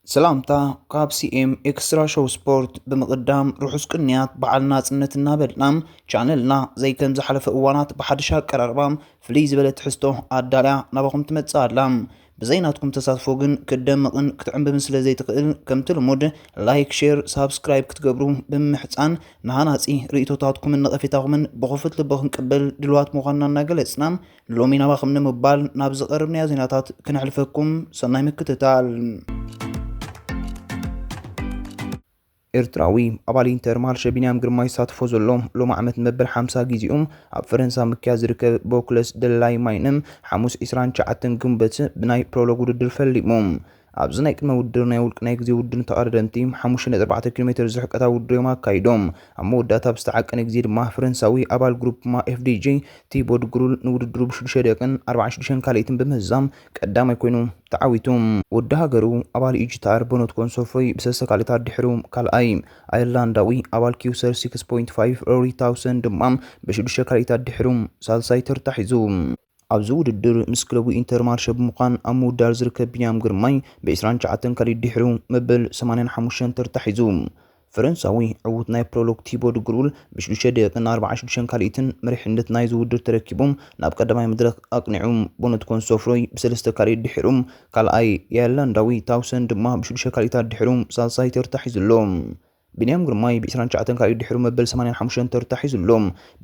ሰላምታ ካብ ሲኤም ኤክስትራ ሾው ስፖርት። ብምቕዳም ርሑስ ቅንያት በዓል ናጽነት እናበልና፣ ቻነልና ዘይከም ዝሓለፈ እዋናት ብሓድሽ ኣቀራርባ ፍልይ ዝበለ ትሕዝቶ ኣዳልያ ናባኹም ትመጽእ ኣላ። ብዘይ ናትኩም ተሳትፎ ግን ክትደምቕን ክትዕምብብን ስለ ዘይትኽእል፣ ከምቲ ልሙድ ላይክ፣ ሼር፣ ሳብስክራይብ ክትገብሩ ብምምሕጻን፣ ንሃናጺ ርእይቶታትኩምን ነቐፌታኹምን ብኽፉት ልቢ ክንቅበል ድልዋት ምዃንና እናገለጽና፣ ንሎሚ ናባኹም ንምባል ናብ ዝቐርብናዮ ዜናታት ክነሕልፈኩም። ሰናይ ምክትታል። ኤርትራዊ ኣባል ኢንተርማርሸ ቢንያም ግርማይ ዝሳተፎ ዘሎ ሎም ዓመት መበል ሓምሳ ግዜኡ ኣብ ፈረንሳ ምክያድ ዝርከብ ቦክለስ ደላይ ማይንም ሓሙስ ዕስራን ትሽዓተን ግንቦት ብናይ ፕሮሎግ ውድድር ፈሊሙ። ኣብዚ ናይ ቅድመ ውድድር ናይ ውልቂ ናይ ግዜ ውድድር ተቐዳደምቲ ሓሙሽተ ነጥቢ ኣርባዕተ ኪሎ ሜትር ዝርሕቀታ ውድድር እዮም ኣካይዶም። ኣብ መወዳእታ ብዝተዓቀነ ግዜ ድማ ፈረንሳዊ ኣባል ግሩፕ ማ ኤፍዲጂ ቲቦ ድግሩል ንውድድሩ ብሽዱሽተ ደቂቕን ኣርባዓን ሽዱሽተን ካልኢትን ብምህዛም ቀዳማይ ኮይኑ ተዓዊቱ። ወዲ ሃገሩ ኣባል ኢጂታር ቦኖት ኮንሶፍሮይ ብሰለስተ ካልኢታት ድሕሩ ካልኣይ፣ ኣየርላንዳዊ ኣባል ኪውሰር ሲክስ ፖይንት ፋይቭ ሮሪ ታውሰን ድማ ብሽዱሽተ ካልኢታት ድሕሩ ሳልሳይ ተርታ ሒዙ። ኣብዚ ውድድር ምስ ክለቡ ኢንተርማርሸ ብምዃን ኣብ ምውዳር ዝርከብ ቢንያም ግርማይ ብዕስራን ትሽዓተን ካልኢት ድሕሩ መበል ሰማንያን ሓሙሽተን ተርታ ሒዙ። ፈረንሳዊ ዕዉት ናይ ፕሮሎግ ቲቦ ድግሩል ብሽዱሽተ ደቂቕን ኣርባዓን ሽዱሽተን ካልኢትን መሪሕነት ናይዚ ውድድር ተረኪቡ ናብ ቀዳማይ መድረኽ ኣቕኒዑ። ቦኖት ኮንሶፍሮይ ብሰለስተ ካልኢት ድሒሩ ካልኣይ፣ ኣየርላንዳዊ ታውሰን ድማ ብሽዱሽተ ካልኢታት ድሒሩ ሳልሳይ ተርታ ሒዙ ኣሎ። ቢንያም ግርማይ ብዕስራን ትሽዓተን ካልኢት ድሒሩ መበል ሰማንያን ሓሙሽተን ተርታ ሒዙ ኣሎ።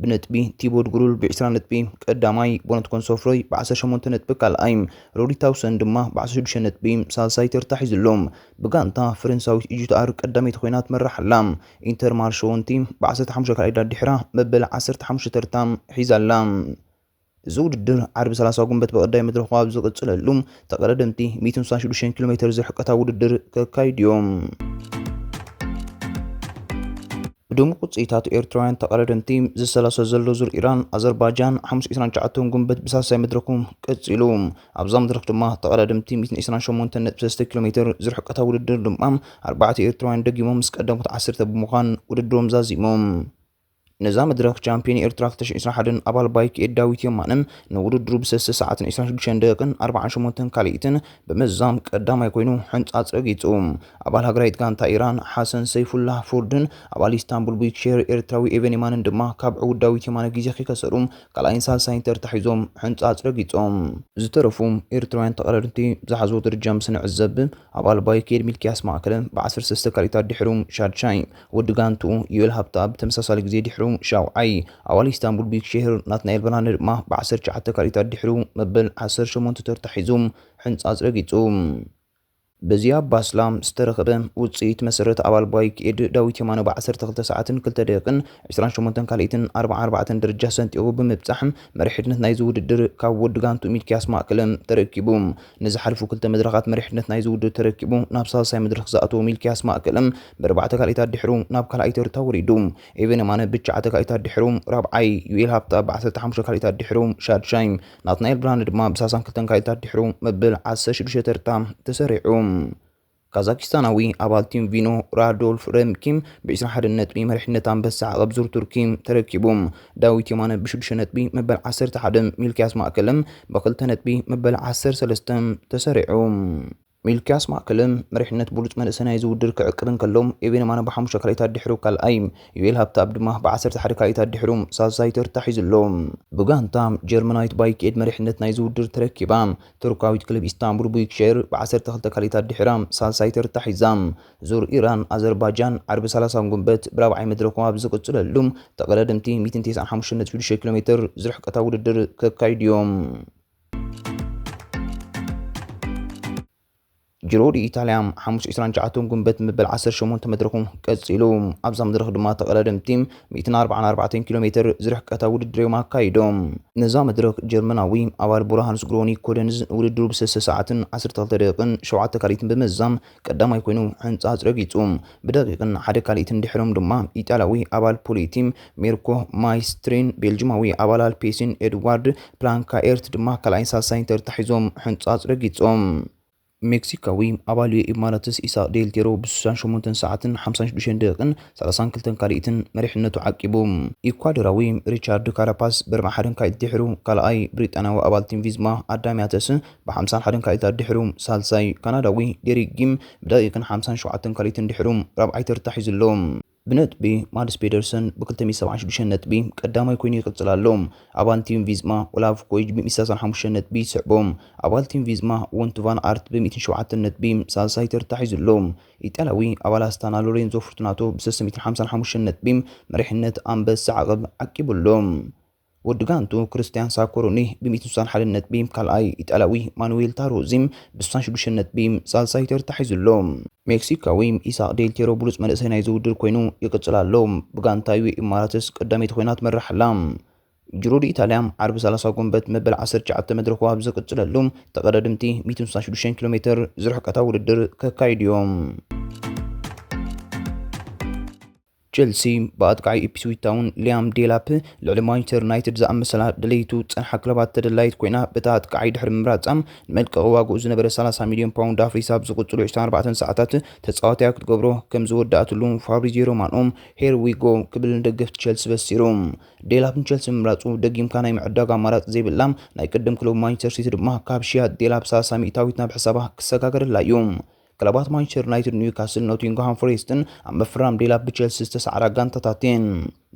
ብነጥቢ ቲቦ ድግሩል ብዕስራ ነጥቢ ቀዳማይ፣ ቦኖት ኮንሶፍሮይ ብዓሰርተ ሸሞንተ ነጥቢ ካልኣይ፣ ሮዲ ታውሰን ድማ ብዓሰርተ ሽዱሽተ ነጥቢ ሳልሳይ ተርታ ሒዙ ኣሎ። ብጋንታ ፈረንሳዊት ኢጂቲኣር ቀዳመይቲ ኮይና ትመርሕ ኣላ። ኢንተር ማርሽ ወንቲ ብዓሰርተ ሓሙሽተ ካልኢት ኣድሒራ መበል ዓሰርተ ሓሙሽተ ተርታ ሒዛ ኣላ። እዚ ውድድር ዓርቢ ሰላሳ ጉንበት ብቐዳይ መድረኹ ኣብ ዝቕጽለሉ፣ ተቐዳደምቲ ሚእትን ስሳን ሽዱሽተን ኪሎ ሜትር ዝርሕቀታ ውድድር ከካይዱ እዮም። ብድሙቕ ውጽኢታት ኤርትራውያን ተቐዳደምቲ ዝሰላሰል ዘሎ ዙር ኢራን ኣዘርባጃን ሓሙስ ዕስራን ትሽዓተን ጉንበት ብሳልሳይ መድረኹ ቀጺሉ። ኣብዛ መድረኽ ድማ ተቐዳደምቲ ሚእትን ዕስራን ሸሞንተን ነጥቢ ሰለስተ ኪሎ ሜትር ዝርሕቀታ ውድድር ድማ ኣርባዕተ ኤርትራውያን ደጊሞም ምስ ቀዳሞት ዓሰርተ ብምዃን ውድድሮም ዛዚሞም። ነዛ መድረኽ ቻምፒዮን ኤርትራ ክልተ ሽሕን ዕስራን ሓደን ኣባል ባይክ ኤድ ዳዊት የማነ ንውድድሩ ብሰለስተ ሰዓትን ዕስራን ሽዱሽተን ደቂቕን ኣርባዓን ሸሞንተን ካልኢትን ብምዝዛም ቀዳማይ ኮይኑ ሕንጻጽ ረጊጹ። ኣባል ሃገራዊት ጋንታ ኢራን ሓሰን ሰይፉላህ ፎርድን ኣባል ኢስታንቡል ቡይክሼር ኤርትራዊ ኤቨን የማንን ድማ ካብ ዕዉት ዳዊት የማነ ግዜ ከይከሰሩ ካልኣይን ሳልሳይን ተርታ ሒዞም ሕንጻጽ ረጊጾም። ዝተረፉ ኤርትራውያን ተቐዳደምቲ ዝሓዝዎ ደረጃ ምስ ንዕዘብ፣ ኣባል ባይክ ኤድ ሚልክያስ ማእከለ ብዓሰርተ ሰለስተ ካልኢት ኣድሒሩ ሻድሻይ፣ ወዲ ጋንትኡ ዩኤል ሃብተኣብ ብተመሳሳሊ ግዜ ድሒሩ ሻውዓይ፣ ኣባል ኢስታንቡል ቡይክሼህር ናትናኤል ብርሃነ ድማ ብዓሰርተ ትሽዓተ ካልኢት ኣድሒሩ መበል ዓሰርተ ሸሞንተ ተርታ ሒዙ ሕንጻጽ ረጊጹ። በዚ ኣብ ባስላ ዝተረኸበ ውጽኢት መሰረት፣ ኣባል ባይክ ኤድ ዳዊት የማነ ብዓሰርተ ክልተ ሰዓትን ክልተ ደቂቕን ዕስራን ሸሞንተን ካልኢትን ኣርባዓን ኣርባዕተን ደረጃ ሰንጢቑ ብምብጻሕ መሪሕነት ናይዚ ውድድር ካብ ወዲ ጋንቱ ሚልክያስ ማእከለ ተረኪቡ። ንዝሓለፉ ክልተ መድረኻት መሪሕነት ናይዚ ውድድር ተረኪቡ ናብ ሳልሳይ መድረኽ ዝኣተወ ሚልክያስ ማእከለ ብኣርባዕተ ካልኢት ኣድሒሩ ናብ ካልኣይ ተርታ ወሪዱ። ኤቨን የማነ ብትሽዓተ ካልኢት ኣድሒሩ ራብዓይ፣ ዩኤል ሃብተኣብ ብዓሰርተ ሓሙሽተ ካልኢት ኣድሒሩ ሻድሻይ፣ ናትናኤል ብርሃነ ድማ ብሰላሳን ክልተን ካልኢት ኣድሒሩ መበል ዓሰርተ ሽዱሽተ ተርታ ተሰሪዑ። ካዛኪስታናዊ ኣባል ቲም ቪኖ ራዶልፍ ረምኪም ብዕስራን ሓደን ነጥቢ መሪሕነት ኣንበሳ ዓቐብ ዙር ቱርኪ ተረኪቡ። ዳዊት የማነ ብሽዱሽተ ነጥቢ መበል ዓሰርተ ሓደ፣ ሚልክያስ ማእከለም ብኽልተ ነጥቢ መበል ዓሰርተ ሰለስተ ተሰሪዑ። ሚልክያስ ማእከለም መሪሕነት ብሉጽ መንእሰይ ናይዚ ውድድር ክዕቅብ እንከሎ፣ ኤቤን የማነ ብሓሙሽተ ካልኢት ኣድሒሩ ካልኣይ፣ ዩኤል ሃብተኣብ ድማ ብዓሰርተ ሓደ ካልኢት ኣድሒሩ ሳልሳይ ተርታ ሒዙ ኣሎ። ብጋንታ ጀርመናዊት ባይክ ኤድ መሪሕነት ናይዚ ውድድር ተረኪባ። ቱርካዊት ክለብ ኢስታንቡል ቡይክሼር ብዓሰርተ ክልተ ካልኢት ኣድሒራ ሳልሳይ ተርታ ሒዛ። ዙር ኢራን ኣዘርባጃን ዓርቢ ሰላሳ ጉንበት ብራብዓይ መድረኹ ኣብ ዝቕጽለሉ፣ ተቐዳደምቲ ሚእትን ተስዓን ሓሙሽተን ነጥቢ ሽዱሽተ ኪሎ ሜትር ዝርሕቀታ ውድድር ከካይዱ እዮም። ጂሮ ዲ ኢታልያ ሓሙስ ዕስራን ትሽዓተን ጉንበት መበል ዓሰርተ ሸሞንተ መድረኹ ቀጺሉ። ኣብዛ መድረኽ ድማ ተቐዳደምቲ ሚእትን ኣርባዓን ኣርባዕተን ኪሎ ሜትር ዝርሕቀታ ውድድር እዮም ኣካይዶም። ነዛ መድረኽ ጀርመናዊ ኣባል ቡርሃንስ ግሮኒክ ኮደንዝ ውድድሩ ብሰለስተ ሰዓትን ዓሰርተ ክልተ ደቂቕን ሸውዓተ ካልኢትን ብምዝዛም ቀዳማይ ኮይኑ ሕንጻጽ ረጊጹ። ብደቂቕን ሓደ ካልኢትን ድሕሮም ድማ ኢጣልያዊ ኣባል ፖሊ ቲም ሜርኮ ማይስትሪን ቤልጅማዊ ኣባል ኣልፔሲን ኤድዋርድ ፕላንካኤርት ድማ ካልኣይን ሳልሳይን ተርታ ሒዞም ሕንጻጽ ረጊጾም። ሜክሲካዊ ኣባል ዩ ኢማራትስ ኢሳቅ ዴል ቴሮ ብ68 ሰዓትን 56 ደቂቅን 32 ካልኢትን መሪሕነቱ ዓቂቡ። ኢኳዶራዊ ሪቻርድ ካራፓስ ብ41 ካልኢት ድሕሩ ካልኣይ፣ ብሪጣንያዊ ኣባል ቲም ቪዝማ ኣዳም ያተስ ብ51 ካልኢት ድሕሩ ሳልሳይ፣ ካናዳዊ ዴሪክ ጊም ብደቂቅን 57 ካልኢትን ድሕሩ ራብዓይ ተርታ ሒዙ ኣሎ። ብነጥቢ ማድስ ፔደርሰን ብ276 ነጥቢ ቀዳማይ ኮይኑ ይቕጽል ኣሎ። ኣባል ቲም ቪዝማ ኦላቭ ኮይጅ ብ165 ነጥቢ ይስዕቦ። ኣባል ቲም ቪዝማ ወንቱ ቫን ኣርት ብ107 ነጥቢ ሳልሳይ ተርታ ሒዙ ኣሎ። ኢጣልያዊ ኣባል ኣስታና ሎሬንዞ ፎርቱናቶ ብ355 ነጥቢ መሪሕነት ኣንበሳ ዓቐብ ዓቂቡ ኣሎ። ወዲ ጋንቱ ክርስቲያን ሳኮሮኒ ብ161 ነጥቢ ካልኣይ፣ ኢጣልያዊ ማኑዌል ታሮዚ ብ66 ነጥቢ ሳልሳይ ተርታ ሒዙ ኣሎ። ሜክሲካዊ ኢሳቅ ዴል ቴሮ ብሉጽ መንእሰይ ናይዚ ውድድር ኮይኑ ይቕጽል ኣሎ። ብጋንታ ዩ ኢማራትስ ቀዳመይቲ ኮይና ትመርሕ ኣላ። ጅሮ ዲ ኢጣልያ ዓርቢ 30 ጉንበት መበል 19 መድረኹ ኣብ ዝቕጽለሉ፣ ተቐዳደምቲ 166 ኪሎ ሜትር ዝርሕቀታ ውድድር ከካይዱ እዮም። ቸልሲ ብኣጥቃዒ ኢፕስዊች ታውን ሊያም ዴላፕ ልዕሊ ማንቸስተር ዩናይትድ ዝኣመሰላ ደለይቱ ዝጸንሓ ክለባት ተደላይት ኮይና፣ በታ ኣጥቃዒ ድሕሪ ምምራጻ ንመልቀቒ ዋግኡ ዝነበረ 30 ሚልዮን ፓውንድ ኣፍሪሳ ኣብ ዝቕጽሉ 24 ሰዓታት ተጻዋታያ ክትገብሮ ከም ዝወደኣትሉ ፋብሪዚዮ ሮማኖ ሄር ዊ ጎ ክብል ንደገፍቲ ቸልሲ በሲሩ። ዴላፕ ንቸልሲ ምምራጹ ደጊምካ ናይ ምዕዳግ ኣማራጺ ዘይብላ ናይ ቅድም ክለቡ ማንቸስተር ሲቲ ድማ ካብ ሽያጥ ዴላፕ 30 ሚእታዊት ናብ ሕሳባ ክሰጋገረላ እዩ። ክለባት ማንቸስተር ዩናይትድ፣ ኒውካስል፣ ኖቲንግሃም ፎሬስትን ኣብ ምፍራም ዴላፕ ብቸልሲ ዝተሳዕራ ጋንታታት እየን።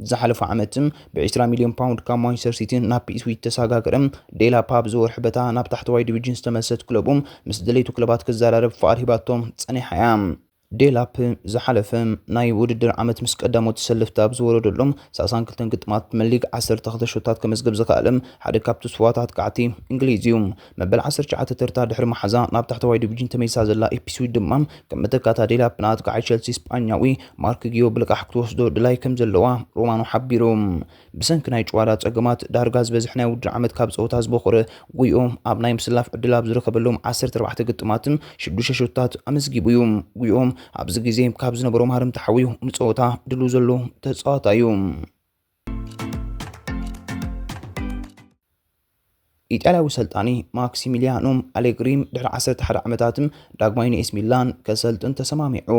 ዝሓለፈ ዓመት ብ20 ሚልዮን ፓውንድ ካብ ማንቸስተር ሲቲ ናብ ፒኤስቪ ዝተሰጋገረ ዴላፕ፣ ኣብዚ ወርሒ በታ ናብ ታሕተዋይ ዲቪዥን ዝተመልሰት ክለቡ ምስ ደለይቱ ክለባት ክዘራረብ ፍቓድ ሂባቶ ጸኒሓ እያ። ዴላፕ ዝሓለፈ ናይ ውድድር ዓመት ምስ ቀዳሞት ተሰለፍቲ ኣብ ዝወረደሎም 32 ግጥማት ፕሪምየር ሊግ 12 ሾታት ከመዝግብ ዝኸኣለ ሓደ ካብ ትስፉዋት ኣጥቃዕቲ እንግሊዝ እዩ። መበል 19 ተርታ ድሕሪ መሓዛ ናብ ታሕተዋይ ዲቪዥን ተመሊሳ ዘላ ኢፕስዊች ድማ ከም መተካእታ ዴላፕ ንኣጥቃዓይ ቸልሲ ስጳኛዊ ማርክ ጊዮ ብልቃሕ ክትወስዶ ድላይ ከም ዘለዋ ሮማኖ ሓቢሩ። ብሰንኪ ናይ ጨዋዳ ጸገማት ዳርጋ ዝበዝሕ ናይ ውድድር ዓመት ካብ ጸወታ ዝበኾረ ጉይኦም ኣብ ናይ ምስላፍ ዕድል ኣብ ዝረኸበሎም 14 ግጥማትን ሽዱሽተ ሾታት ኣመዝጊቡ እዩ። ጉይኦም ኣብዚ ግዜ ካብ ዝነበሮም ሃርምታ ሓዊዩ ንጸወታ ድሉ ዘሎ ተጻዋታይ እዩ። ኢጣልያዊ ሰልጣኒ ማክሲሚሊያኖ ኣሌግሪ ድሕሪ 11 ዓመታት ዳግማይ ንኤስ ሚላን ከሰልጥን ተሰማሚዑ።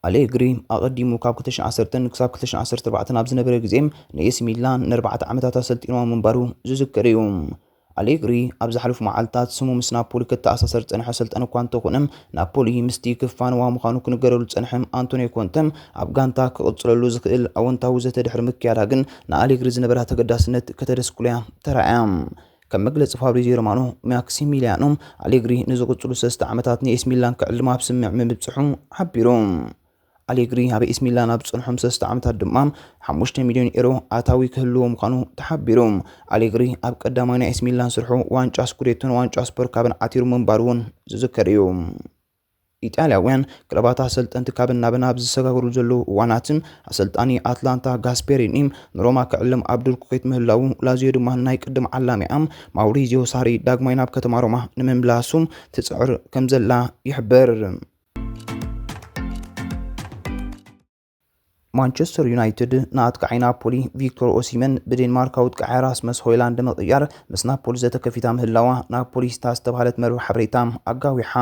ኣሌግሪ ኣቐዲሙ ካብ 2010 ክሳብ 2014 ኣብ ዝነበረ ግዜ ንኤስ ሚላን ንኣርባዕተ ዓመታት ኣሰልጢንዋ ምንባሩ ዝዝከር እዩ። ኣሌግሪ ኣብ ዝሓለፉ መዓልታት ስሙ ምስ ናፖሊ ክተኣሳሰር ዝጸንሐ ኣሰልጣኒ እኳ እንተኾነ፣ ናፖሊ ምስቲ ክፋንዋ ምዃኑ ክንገረሉ ዝጸንሐ ኣንቶኒዮ ኮንተ ኣብ ጋንታ ክቕጽለሉ ዝኽእል ኣወንታዊ ዘተ ድሕሪ ምክያዳ ግን ንኣሌግሪ ዝነበራ ተገዳስነት ከተደስክሎ እያ ተራእያ። ከም መግለጺ ፋብሪዚዮ ሮማኖ፣ ማክሲሚሊያኖ ኣሌግሪ ንዝቕጽሉ ሰለስተ ዓመታት ንኤስ ሚላን ክዕልም ኣብ ስምምዕ ምብጽሑ ሓቢሩ። ኣሌግሪ ኣብ ኤስ ሚላን ኣብ ዝጸንሖም ሰለስተ ዓመታት ድማ ሓሙሽተ ሚልዮን ኤሮ ኣታዊ ክህልዎ ምዃኑ ተሓቢሩ። ኣሌግሪ ኣብ ቀዳማይ ናይ ኤስ ሚላን ስርሑ ዋንጫ ስኩዴቶን ዋንጫ ሱፐር ካፕን ዓቲሩ ምንባሩ እውን ዝዝከር እዩ። ኢጣልያውያን ክለባት ኣሰልጠንቲ ካብን ናብን ኣብ ዝሰጋገሩ ዘለዉ እዋናት፣ ኣሰልጣኒ ኣትላንታ ጋስፔሪኒ ንሮማ ክዕልም ኣብ ድርኩኺት ምህላዉ፣ ላዚዮ ድማ ናይ ቅድም ዓላሚኣ ማውሪዚዮ ሳሪ ዳግማይ ናብ ከተማ ሮማ ንምምላሱ ትጽዕር ከም ዘላ ይሕበር። ማንቸስተር ዩናይትድ ንኣጥቃዓይ ናፖሊ ቪክቶር ኦሲመን ብዴንማርካዊ ኣጥቃዓይ ራስመስ ሆይላንድ ምቕያር ምስ ናፖሊ ዘተከፊታ ምህላዋ ናፖሊስታ ዝተባህለት መርበብ ሓበሬታ ኣጋዊሓ።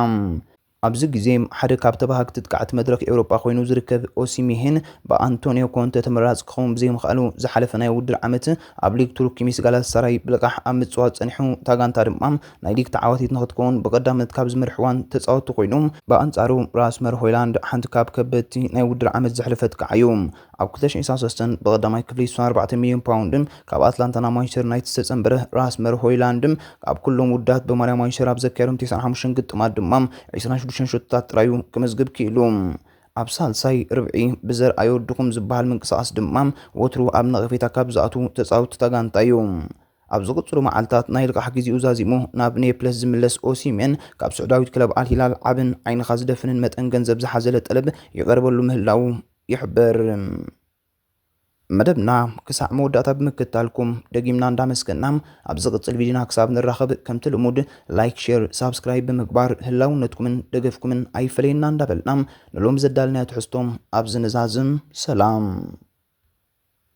ኣብዚ ግዜ ሓደ ካብ ተባሃግቲ ኣጥቃዕቲ መድረኽ ኤውሮጳ ኮይኑ ዝርከብ ኦሲሜሄን፣ ብኣንቶኒዮ ኮንተ ተመራጺ ክኸውን ብዘይምኽኣሉ፣ ዝሓለፈ ናይ ውድድር ዓመት ኣብ ሊግ ቱርኪ ምስ ጋላታሳራይ ብልቃሕ ኣብ ምጽዋት ጸኒሑ፣ እታ ጋንታ ድማ ናይ ሊግ ተዓዋቲት ንኽትከውን ብቐዳምነት ካብ ዝመርሕዋን ተጻወትቲ ኮይኑ፣ ብኣንጻሩ ራስመር ሆይላንድ ሓንቲ ካብ ከበድቲ ናይ ውድድር ዓመት ዘሕለፈ ኣጥቃዓይ እዩ። ኣብ 2023 ብቐዳማይ ክፍሊ 64 ሚልዮን ፓውንድን ካብ ኣትላንታ ናብ ማንቸስተር ዩናይትድ ዝተጸንበረ ራስመር ሆይላንድ፣ ኣብ ኩሎም ውዳት ብማልያ ማንቸስተር ኣብ ዘካየዶም 95 ግጥማት ድማ 26 ሾቶታት ጥራዩ ክመዝግብ ክኢሉ። ኣብ ሳልሳይ ርብዒ ብዘርኣዮ ድኹም ዝበሃል ምንቅስቓስ ድማ ወትሩ ኣብ ነቐፌታ ካብ ዝኣትዉ ተጻወትቲ እታ ጋንታ እዩ። ኣብ ዝቕጽሉ መዓልታት ናይ ልቓሕ ግዜኡ ዛዚሙ ናብ ኔፕለስ ዝምለስ ኦሲሜን፣ ካብ ስዑዳዊት ክለብ ኣልሂላል ዓብን ዓይንኻ ዝደፍንን መጠን ገንዘብ ዝሓዘለ ጠለብ ይቐርበሉ ምህላዉ ይሕበር። መደብና ክሳዕ መወዳእታ ብምክትታልኩም ደጊምና እንዳመስገና፣ ኣብ ዝቕጽል ቪድዮና ክሳብ ንራኸብ፣ ከምቲ ልሙድ ላይክ፣ ሼር፣ ሳብስክራይብ ብምግባር ህላውነትኩምን ደገፍኩምን ኣይፈለየና እንዳበልና፣ ንሎም ዘዳልናዮ ትሕዝቶ ኣብዚ ንዛዝም። ሰላም።